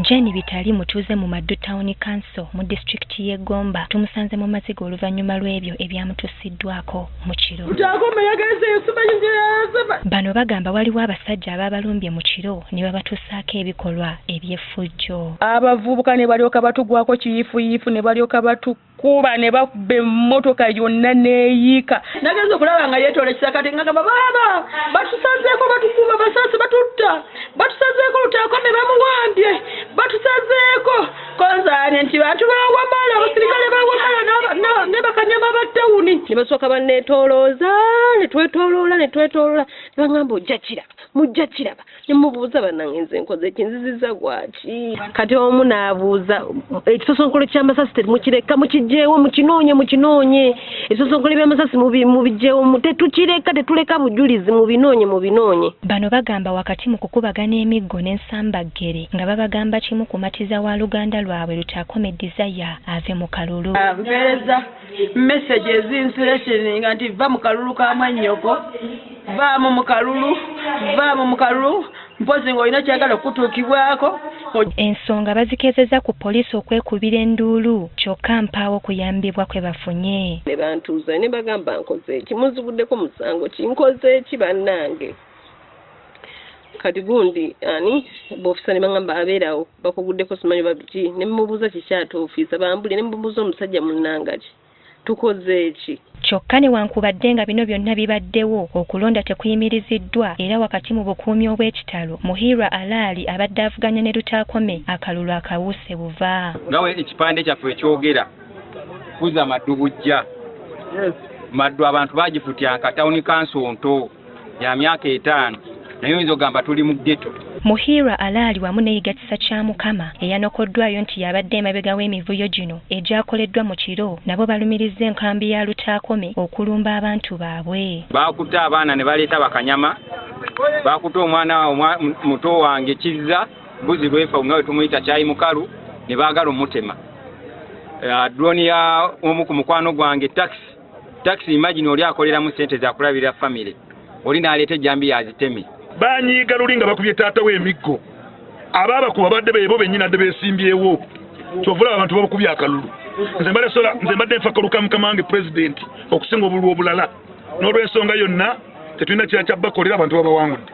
Jane Bitali mutuuze mu Maddu Town Council mu disitulikiti y'e Gomba tumusanze mu maziga oluvannyuma lw'ebyo ebyamutuusiddwako mu kiro. Bano bagamba waliwo abasajja abaabalumbye mu kiro ne babatuusaako ebikolwa eby'effujjo. Abavubuka ne balyoka batugwako kiyiifuyiifu ne balyoka batukuba ne bakuba emmotoka yonna n'eyiika. Nagenze okulaba nga yeetoola ekisakati nga gamba baaba batusazeeko batukuba basaasi batutta batusazeeko Lutaakome bamuwambye batusazeeko konzaane nti bantu bawamala abasirikale bawamala ne bakanyama ba tawuni. Ne basooka banneetoolooza ne twetooloola ne twetooloola ne baŋŋamba ojja kiraba mujja kiraba ne mubuuza bannange nze nkoze ki nzizizza gwaki. Kati omu n'abuuza ekisosonkolo ky'amasasi temukireka mukiggyeewo mukinoonye mukinoonye ebisosonkolo by'amasasi mubiggyeewo tetukireka tetuleka bujulizi mubinoonye mubinoonye. Bano bagamba wakati mu kukubagana emiggo n'ensambaggere nga babagamba kimu kumatiza wa luganda lwabwe Lutaakome Desire ave mu kalulu. Mpeereza message ezinspiration nga nti va mu kalulu ka mwannyoko, vaamu mu kalulu, vaamu mu kalulu, mpozi ng'olina kyagala okutuukibwako. Ensonga bazikeezezza ku poliisi okwekubira enduulu kyokka mpaawo kuyambibwa kwe bafunye. Ne bantuuza ne bagamba nkoze ki munziguddeko musango ki nkoze ki bannange. Kati gundi ani b'ofiisa ne bagamba abeerawo bakuguddeko simanyi babiki ne mmubuuza kiki ate ofiisa bambulire ne mmubuuza omusajja munnanga ki tukoze ki. Kyokka newankubadde nga bino byonna bibaddewo okulonda tekuyimiriziddwa era wakati mu bukuumi obw'ekitalo Muhirwa Alaali abadde avuganya ne Lutaakome akalulu akawuuse buva. Nga ekipande kyaffe ekyogera kuza Maddu bujja. Maddu abantu bagifutyanka town council nto ya myaka 5 naye oyinza okugamba tuli mu ghetto. Muhirwa Alaali wamu ne Yiga Kisa kya Mukama eyanokoddwayo nti y'abadde emabega w'emivuyo gino egyakoleddwa mu kiro nabo balumirizza enkambi ya Lutaakome okulumba abantu baabwe. Baakutte abaana ne baleeta bakanyama, baakutte omwana muto wange Kizza mbuzi lwefa nga bwe tumuyita Kyayi Mukalu ne baagala omutema. Drone ya omu ku mukwano gwange taxi imagine oli akoleramu ssente za kulabirira family oli n'aleeta ejjambiya aziteme. Banyiiga luli nga bakubye taata w'emiggo abaabakuba badde beebo bennyini adde beesimbyewo kyova olaba abantu babakubye akalulu. Nze mbadde nfa kalulu ka mukama wange pulezidenti okusinga obululu obulala n'olw'ensonga yonna tetulina kirala kya bakolera abantu babawangudde.